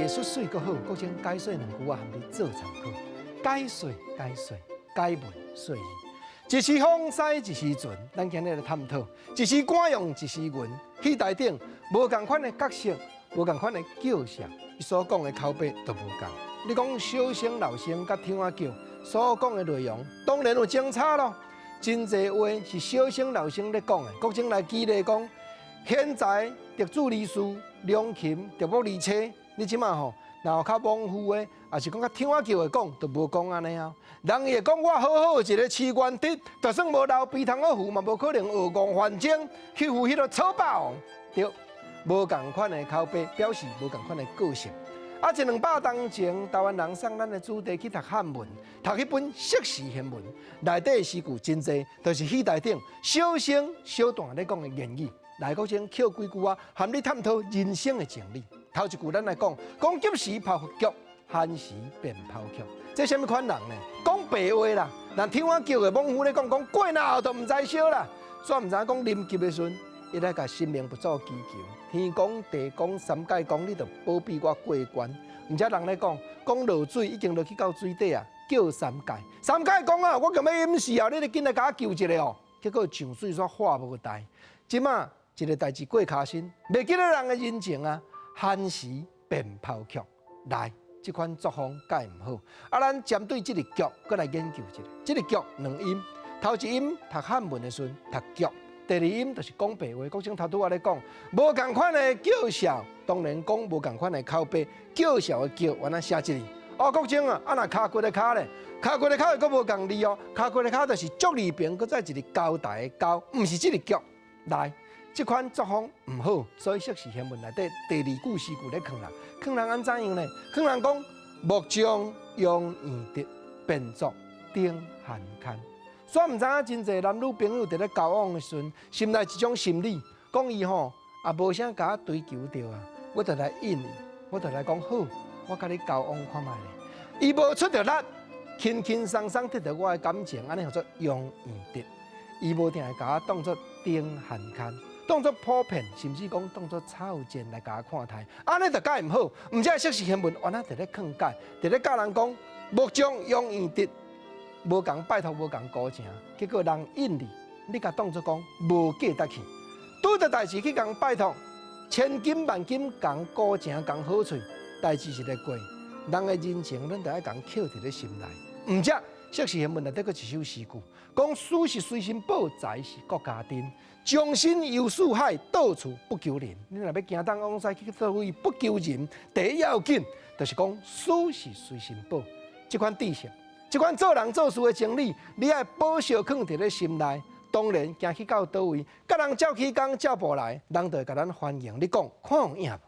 術媠閣好，國清解說兩句仔，含你做參考。解說解說，解文說字。一時風駛一時船，咱今日來探討一時官用一時銀。戲台頂無仝款的角色，無仝款的叫聲，伊所講的口白都無仝。你講小生、老生佮唱仔叫所講的內容，當然有精差咯。真濟話是小生、老生咧講的。國清來舉例講，現在特助理事良禽擇木而棲，你這馬吼，若有較莽夫的，抑是講較唱仔叫的講，就無講按呢啊。人伊會講我好好一个飼原直，就算無流鼻通好扶，嘛無可能學戇還精去扶彼个草霸王。對，無仝款的口白，表示無仝款的個性。啊，一兩百冬前，台灣人送咱的子弟去讀漢文，讀彼本釋時賢文，內底的詩句真濟，就是戲台頂小生小段咧講的言語。來，閣先抾幾句仔，含你探討人生的情理。頭一句咱來講，講急時拋佛腳，閒時便拋卻。這啥物款人呢？講白話啦，咱聽我叫的莽夫咧講，講過若後就毋知燒啦。煞毋知影講臨急的時陣，伊來共神明佛祖祈求，天公地公三界公，你著保庇我過關。毋才人咧講，講落水已經落去到水底啊，叫三界。三界公啊，我共欲淹死啊，你著緊來共我救一下哦。結果上水煞化無代。這馬一个代誌過跤身，袂記得人的人情啊，閒時便拋卻。來，這款作風蓋毋好。啊，咱針對這个腳，閣來研究一下。這个腳兩音，頭一音讀漢文的時陣讀腳，第二音就是講白話。國清頭拄仔咧講，無仝款的叫聲，當然講無仝款的口白。叫聲的叫，原來寫這个。哦，國清啊，啊若跤骨的跤咧，跤骨的跤會閣無仝字哦。跤骨的跤就是足字邊，閣再一个交代的交，毋是這个腳。來。這款作風毋好，所以釋時賢文內底第二句詩句咧勸人，勸人按怎樣呢？勸人講木匠楊應德，便作頂寒牽。煞毋知影真濟男女朋友佇咧交往的時陣，心內一種心理，講伊吼也無啥共我追求著啊，我就來應伊，我就來講好，我共你交往看覓咧。伊無出著力，輕輕鬆鬆得著我的感情，按呢號做楊應德。伊無定會共我當做頂寒牽。當作普遍，甚至講當作臭賤來共我看待，按呢就蓋毋好。毋才釋時賢文，原來佇咧勸解，佇咧教人講木匠楊應德，無共拜託，無共鼓情，結果人應你，你共當作講無價值去。拄著代誌去共拜託，千金萬金共鼓情共好喙，代誌是咧過，人的人情，咱著愛共抾佇咧心內。毋才釋時賢文內底閣一首詩句，講事是隨身報，財是國家珍。終身遊四海，到處不求人。你若欲行東往西去佗位不求人，第一要緊就是講事是隨身報。這款知識，這款做人做事的真理，你愛保守囥佇咧心內。當然，行去到佗位，共人照起工照步來，人就會共咱歡迎。你講看有影無？